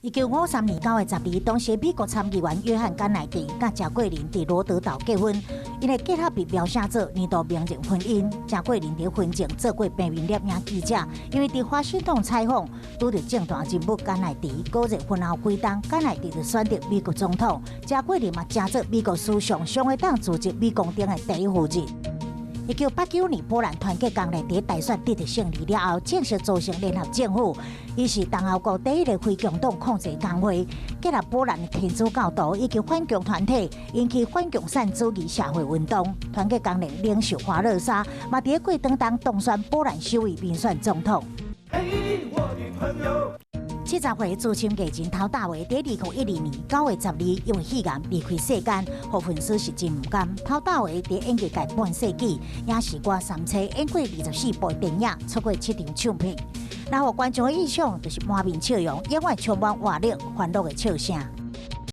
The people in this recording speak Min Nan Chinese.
1953年9月12，當時美國參議員約翰甘迺迪佮賈桂琳佇羅德島結婚，𪜶的結合被描寫做年度名人婚姻。賈桂琳佇婚前做過平面攝影記者，因為佇華盛頓採訪，拄著政壇人物甘迺迪，果然婚後幾冬，甘迺迪就選擇美國總統，賈桂琳嘛成做美國史上上會當辭職美公頂的第一夫人。1989年，波蘭團結工聯佇大選得著勝利了後，正式組成聯合政府。伊是東歐國第一个非共黨控制工會，結合波蘭的天主教徒以及反共團體，引起反共產主義社會運動。團結工聯領袖華勒沙嘛，佇過當中當選波蘭首位民選總統。70歲資深藝人陶大偉，佇2012年9月12，因為肺癌離開世間，予粉絲是真毋甘。陶大偉佇演藝界半世紀，影視歌三棲，演過24部電影，出過七張唱片。那予觀眾的印象就是滿面笑容，永遠充滿活力、歡樂的笑聲。